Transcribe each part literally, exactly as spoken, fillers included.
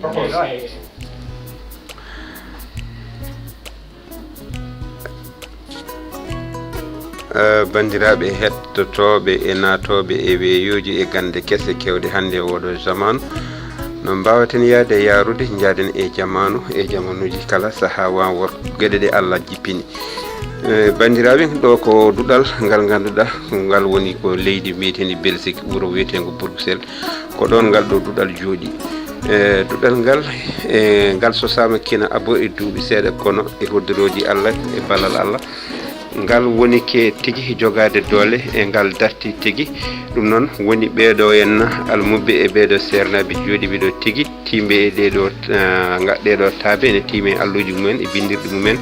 Eh, banndiraaɓe hettotooɓe e naatooɓe e weeyooji e gannde kese keewɗe hannde e ooɗo jamaanu, no mbaawaten yahde e yahrude, njaaden e jamaanu, e jamaanuuji kala sahaa waawor geɗe ɗe Allah jippini. Eh, banndiraaɓe, ɗo ko duɗal ngal ngannduɗaa, ngal woni ko leydi mbiyeteendi Belgique, wuro wiyeteengo Bruxelles. Ko ɗoon ngal ɗo duɗal jooɗi. E, duɗal ngal, e, ngal sosaama kina abo e duuɓi seeɗa, kono e hoddirooji Allah, e ballal Allah, ngal woni ke tigi jogaade doole, e ngal darti tigi. Ɗum noon woni ɓeeɗo en almuɓɓe e ɓeeɗo seernaaɓe jooɗiiɓe ɗo tigi, tiimɓe e ɗeeɗo, ah, nga-, ɗeeɗo taabe ene tiimi e alluuji mumen, e binndirɗi mumen.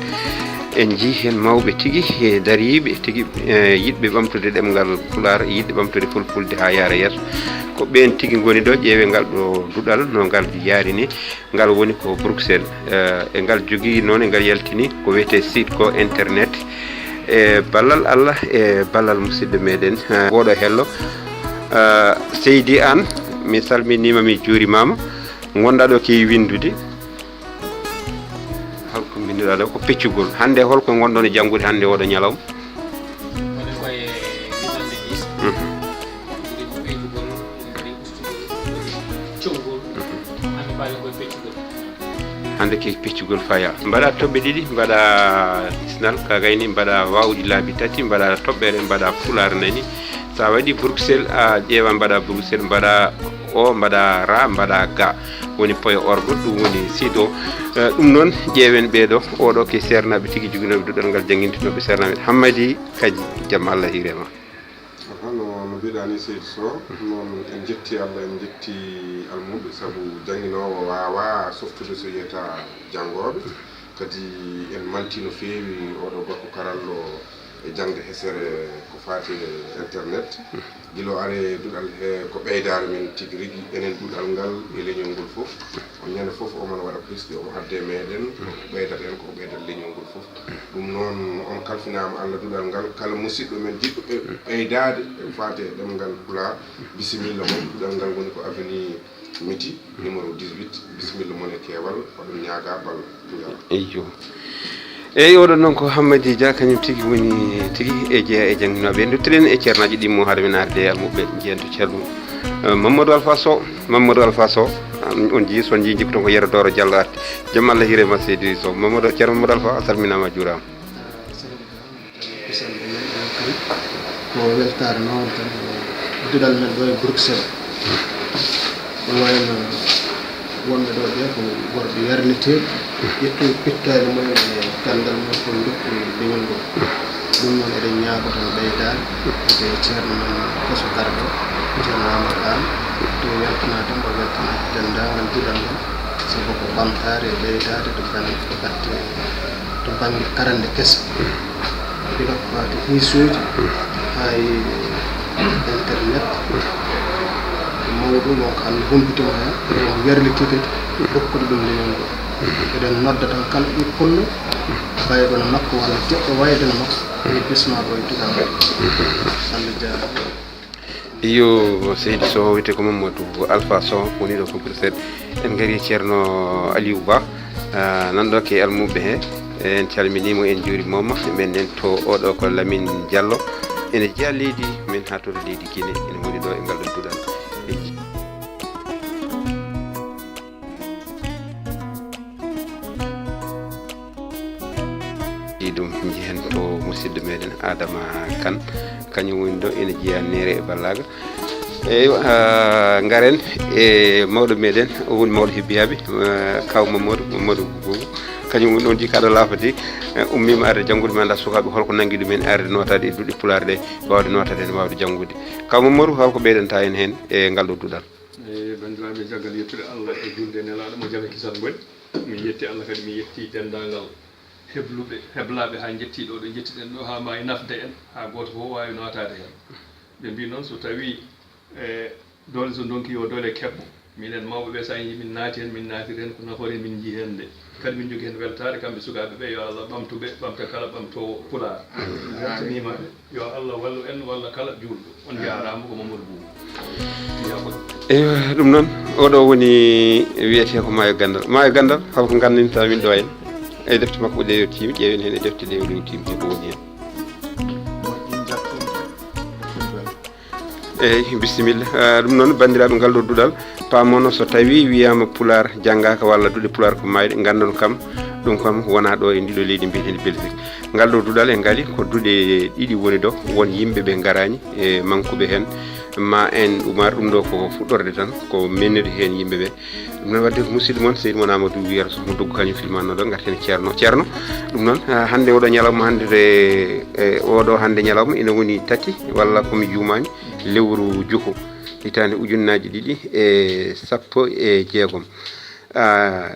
En njii heen mawɓe tigi, e dariiɓe tigi, e yiɗɓe ɓamtude ɗemngal Pulaar, e yiɗɓe ɓamtude Fulfulde haa yaara yeeso. Ko ɓeen tigi ngoni ɗo, ƴeewe ngal ɗo duɗal no ngal yaari ni. Ngal woni ko Bruxelles, eh, e ngal jogii noon, e ngal yaltini ko wiyetee site ko internet. E ballal Allah, e ballal musidɗo meɗen, eh, Woɗo Hello. Eh, Seydi Aan, mi salminiima, mi juurimaama. Ngonɗaa ɗo keewi winndude. Holko mbinnduɗaa ɗo? Ko peccugol. Hannde holko ngonɗon e janngude hannde oɗo ñalawma? Woni koye winndande ɗi. Mhm. Ɗi ko ɓeydugol, ɗi kadi ustugol, ɗi kadi cowgol. Mhm. Hannde mbaɗen koye peccugol. Hannde ke peccugol faya. Mbaɗa toɓɓe ɗiɗi, mbaɗa kisnal ka gayni, mbaɗa waawuji laabi tati, mbaɗa toɓɓere, mbaɗa pulaar nani. Sa waɗi Bruxelles, a ƴeewa mbaɗa Bruxelles, mbaɗa o, mbaɗa ra, mbaɗa ga. Woni point org, ɗum woni site o. Eh, ɗum noon, ƴeewen ɓeeɗo, oɗo ke seernaaɓe tigi joginooɓe duɗal ngal janngintinooɓe seernaaɓe. Hammadi Kaji, jam Allah hiire ma. Aha, no, no mbiɗa ni, Seydi Sow, noon en njetti Allah, en njetti almuɓɓe, sabu jannginoowo waawaa softude so yiyata janngooɓe. Kadi en manti no feewi oɗo gorko karallo e jaŋde hesere ko faati e internet. Gila o ari e duɗal he ko ɓeydaare men tigi rigi enen duɗal ngal e leñol ngol fof. On ñande fof omo waɗa ko hisɗi omo adde meɗen, ko ɓeydata en, ko ɓeydata leñol ngol fof. Ɗum noon, on kalfinaama Allah duɗal ngal. Kala musidɗo men jiɗɗo ɓe-, ɓeydaade e faati e ɗemngal Pulaar, bisimilla mon. Duɗal ngal woni ko Avenue Miti, numéro dix-huit, bisimilla mon e keewal, oɗon ñaagaa ballal. Eyyo. Eyyi, oɗon noon ko Hammadi Dia, kañum tigi woni tigi e jeeya e jannginooɓe. Nduttiren e ceernaaji ɗimmo hara min arde e almuɓɓe njeento ceerno, eh, Mamadou Alpha Sow. Mamadou Alpha Sow, um, on njii, so on njii, njikkuton ko Yero Doro Diallo arti. Jam Allah hiire ma, Seydi Sow. Mamadou, ceerno Mamadou Alpha, a salminaama, a juuraama. Kisal men ɗo kadi ko weltaare mawde tan e duɗal men ɗo e Bruxelles. Ko wayno wonɓe ɗo ɓe ko worɓe yarliteeɓe, ƴettuɓe pittaali mumen e ganndal mumen, ko ndokku leñol ngol. Ɗum noon eɗen ñaago tan ɓeydaade, e ceerno men Koso Garɗo, ceerno Amadou Anne, to weltanaade mo, weltanaade denndaangal duɗal ngal, sabu ko ɓamtaare e ɓeydaade to bannge, to batte, to bannge karande kese. Gila ko faati hiisuuji, haa e internet. Ko mawɗo mo ko hannde humpitoo heen, ko yarlitiiɗo kadi, okkude ɗum leñol ngol. Eɗen nodda tan kala ɓiy pullo, ɓayɗo no makko walla jeɗɗo wayde no makko, ene bismaa ɗo e duɗal ngal. Allah jaaraama. Iyo, Seydi Sow, wiyetee ko Mamadou Alpha Sow, woni ɗo ko Bruxelles. En ngarii Ceerno Aliou Ba, ah, nan ɗo ke almuɓɓe he. En calminiima, en njuuriima mo. Men en to oɗo ko Lamine Diallo. Ene jeyaa leydi men haa to leydi Guinée. Ene woni ɗo e ngal ɗo duɗal. En Ɗi ɗum njehen to musidɗo meɗen Adama Kane, kañum woni ɗo ene jeyaa neere e ballaaga. Eywa, ah, ngaren e mawɗo meɗen, o woni mawɗo hebbiyaaɓe, ah, kaw Mamadou, Mamadou Boubou. Kañum woni ɗon jikaaɗo laafade, eh, ummiima arde janngude, mi anndaa sukaaɓe holko nanngi ɗum en arde nootaade e duɗe pulaar ɗe, waawde nootaade heen, waawde janngude. Kaw Mamadou, holko ɓeydantaa en heen e ngal ɗo duɗal? E banndiraaɓe, caggal yettude Allah e juulde e Nelaaɗo mo jam e kisal ngoni, min yetti Allah, kadi min yetti denndaangal hebluɓe, heblaaɓe haa njettii ɗo, ɗo njettiɗen ɗo, haa maayi nafde en, haa gooto fof waawi nootaade heen. Ɓe mbii noon, so tawii, e, doole so ndonki, yo doole keɓɓo. Minen mawɓe ɓe, so a yii min naati heen, min naatiri heen, ko nafoore min njii heen nde. Kadi min njogii heen weltaare, kamɓe sukaaɓe ɓe, yo Allah ɓamtu ɓe, ɓamta kala ɓamtoowo Pulaar. Weltaniima. Yo Allah wallu en, walla kala juulɗo. On njaaraama, ko Mamadou Boubou. Eywa, ɗum noon, Oɗo woni wiyetee ko Maayo Ganndal. Maayo Ganndal, hol ko nganndinta min ɗo en? E defte makko ɗe o tiimi, ƴeewen heen e defte ɗe o tiimi, ko woni heen. Eyyi, bisimilla. Ah, ɗum noon, banndiraaɓe, ngal ɗo duɗal, paamono so tawii wiyaama Pulaar janngaaka walla duɗe Pulaar ko maayɗe, nganndon kam, ɗum kam wonaa ɗo e ndiɗo leydi mbiyeteendi Belgique. Ngal ɗo duɗal e ngali ko duɗe ɗiɗi woni ɗo, won yimɓe ɓe ngaraani e mankuɓe heen. Ma en umaar ɗum ɗo ko fuɗɗorde tan, ko mennori heen yimɓe ɓe. Ɗum noon waɗde ko musidɗo mon, seydi mon Amadou Yero Soh mo Doggu, kañum filmanno ɗo, ngarten e Ceerno. Ceerno, ɗum noon, ah, hannde oɗo ñalawma, hannde e, e oɗo hannde ñalawma ina woni tati, walla ko mi juumaani, lewru juko, hitaande ujunnaaji ɗiɗi e sappo e jeegom. Ah,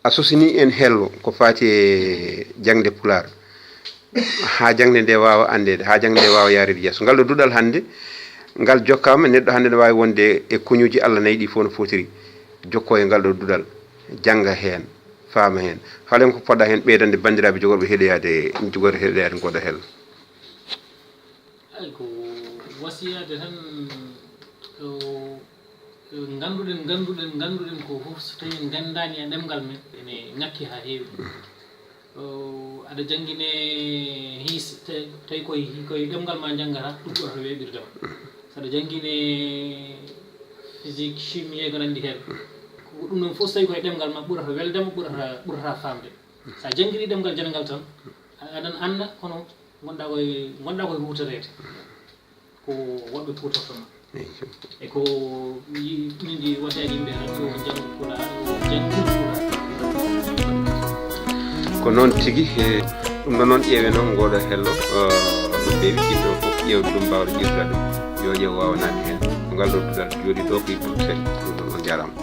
a sosini en hello ko faati e jaŋde Pulaar, haa jaŋde nde waawa anndeede, haa jaŋde nde waawa yaareede yeeso. Ngal ɗo duɗal hannde, ngal jokkaama, neɗɗo hannde ne waawi wonde e koñuuji Allah nayi ɗi fof no fotiri, jokkoo e ngal ɗo duɗal, jannga heen, faama heen. Hol en ko poɗɗa heen ɓeydande banndiraaɓe jogorɓe heɗoyaade, jogorɓe heɗoyaade ngooɗo hello? Ay, ko wasiyaade tan, ko, ko ngannduɗen, ngannduɗen, ngannduɗen ko fof, so tawii en nganndaani e ɗemngal men, ene ŋakki haa heewi. O, aɗa janngine hiis-, te-, tawi koye, koye ɗemngal ma njanngata, ɗum ɓurata weeɓirde ma. So aɗa janngine physique, chimie, ko nanndi heen, ko ɗum ɗoon fof, so tawii koye ɗemngal ma, ɓurata weldema, ɓurata, ɓurata faamde. So a janngini ɗemngal janangal tan, a-, aɗan annda, kono ngonɗa koye, ngonɗa koye huutoreede. Ko woɓɓe kuutortoma. Eyi. E ko yi-, min ndi waɗde e yimɓe tan, yo janngu Pulaar, yo janngu Pulaar. Ko noon tigi, e, ɗum ɗo noon ƴeewe noon ngooɗo hello, eh, no feewi, jiɗɗo fof ƴeewde ɗum, mbaawde ƴeewtude ɗum, yo ƴeew waawa naatde heen. Ko ngal ɗo duɗal jooɗi ɗo ko e Bruxelles, ɗum ɗoon on njaaraama.